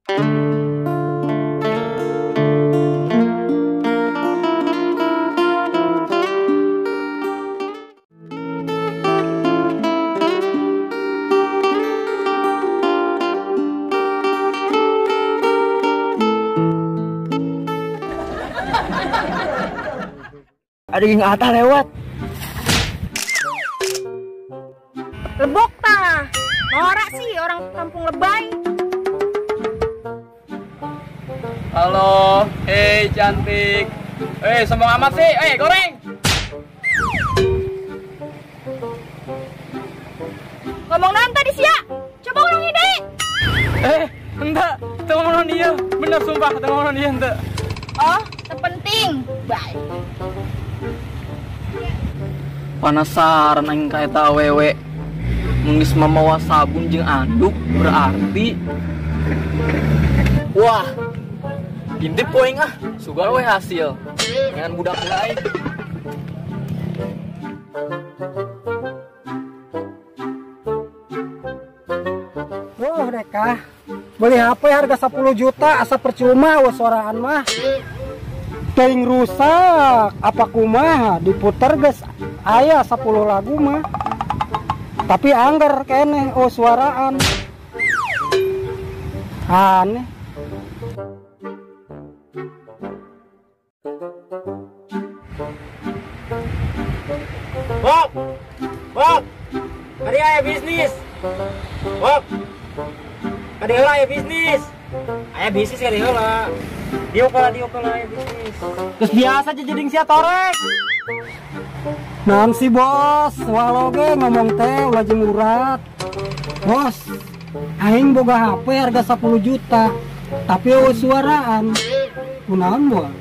Ada yang atas lewat. Lebok tah. Norak sih orang kampung lebay. Halo, hei cantik. Sombong amat sih. Goreng. Ngomong naon tadi sia? Coba ulangi deh. Enggak, teu ngomong dia. Bener sumpah, teu ngomong dia henteu. Oh, terpenting. Bye. Penasaran aing ka eta awewe. Mun geus mamawa sabun jeung anduk berarti wah, intip poing ah, sugan we hasil. Dengan budak heula aing. Wah, reka. Beli HP harga 10 juta asa percuma we soraan mah. Teuing rusak, apa kumaha diputer geus aya 10 lagu mah. Tapi angger keneh oh suaraan. Aneh. Wok. Wok. Kadi aya bisnis. Wok. Kadi heula aya bisnis. Aya bisnis kadi heula. Diuk heula aya bisnis. Terus biasa aja jeding sia torek. Naon sih bos, walau ge ngomong teh ulah jeung urat. Bos, aing boga HP harga 10 juta, tapi eueuh suaraan. Kunaon moal?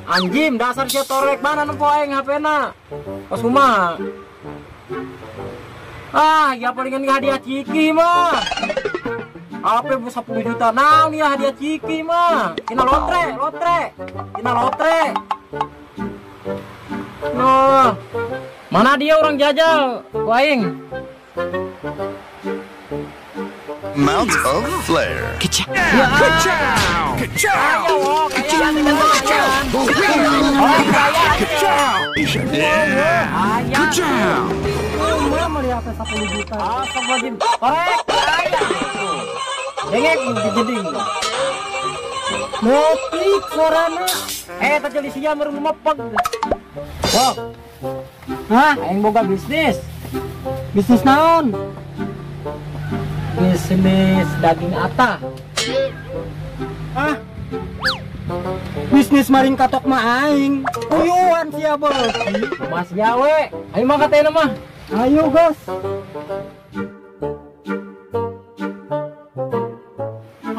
Anjim, dasar sia torek mana nempo aing HP-na. Kos kumaha? Ah, ya palingan hadiah ciki mah. HP bu 10 juta naon ya hadiah ciki mah. Tina lotre, lotre. Tina lotre. Nah, mana dia orang jajal, ku aing. Mount of flair. Ka-chow. Ka-chow. Ka-chow. Ka-chow. Ka-chow. Beli HP 10 juta. Astagfirullahaladzim. Korek. Dengek jeding. Motik sorana. Tadi sia merung mepeg. Wah. Hah? Aing boga bisnis. Bisnis naon? Bisnis daging atah. Hah? Bisnis maring katok mah aing. Puyuhan sia beuki. Mas gawe. Aing mah katena mah. Ayo gas.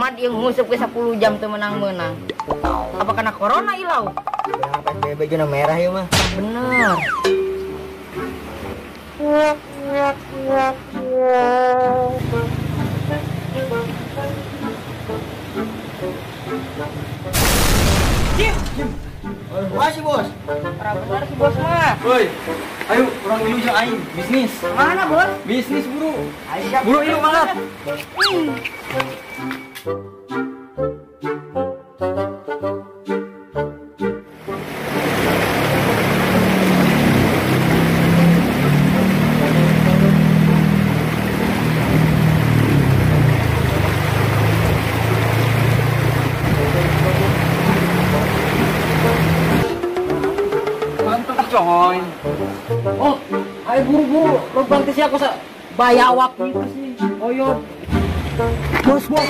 Mad yang ngusep ke 10 jam teu menang-menang. Apa karena corona ilau? Berapa PSBB zona merah ya mah? Bener. Jim, Jim. Masih bos. Ora bener si bos mah. Woi, ayo urang milu jeung aing bisnis. Mana bos? Bisnis buru. Ayo buru ieu mangkat. Coy. Oh, ayo buru-buru, lu bantu sih aku bayawak gitu sih. Oyot. Bos, bos.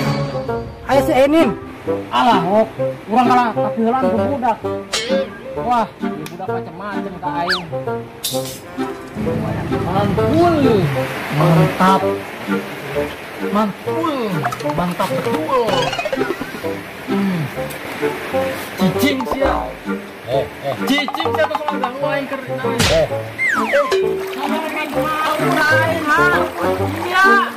Ayo si Enin. Alah, oh, urang kalah tapi heulaan ku budak. Wah, ini budak macam-macam ka aing. Mantul. Mantap. Mantul. Mantap betul. Cicing sia. Cicing sia tuh soal ganggu aing keur. Aing ha. Iya.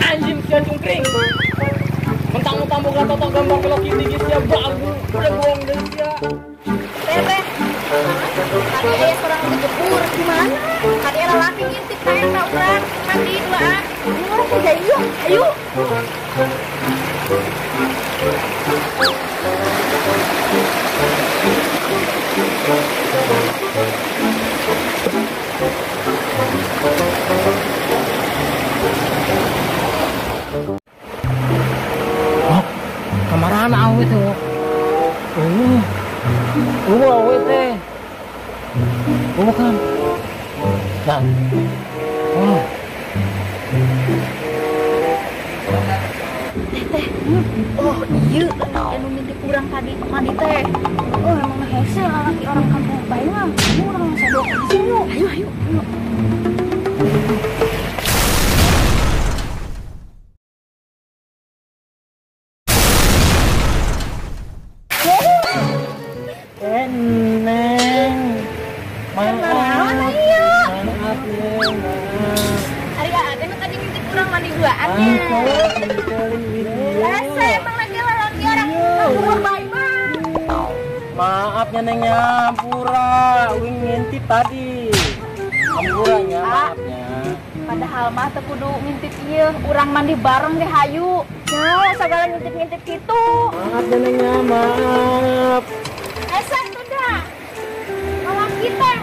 Anjing sia cungkring. Mentang-mentang boga totok gambar belok tinggi sia bagu. Udah bohong deh sia. Teteh. Tadi aya sorang ngejebur di mana? Tadi aya lalaki ngintip ka eta urang mandi duaan. Urang kerja ieu. Ayo. Oh, kamarana awe teh. Oh, awe teh. Oh, kan. Nah. Oh. Teh, oh iya, anu ngintip urang tadi mandi teh. Oh, emang hese lalaki orang kampung bae mah. Urang sadok sini yuk. Ayo, ayo, ayo. Neng. Maaf. Maaf, Neng. Ari ate mah tadi ngintip urang mandi duaan nya. Hese emang lagi lalaki orang kampung bae mah. Maaf ya Neng ya, ampura, uing ngintip tadi. Ampura nya, maafnya. Padahal mah teu kudu ngintip ieu, urang mandi bareng ge hayu. Nya, sagala ngintip-ngintip kitu. Maaf ya Neng ya, maaf. Esa tuh dah. Lalaki teh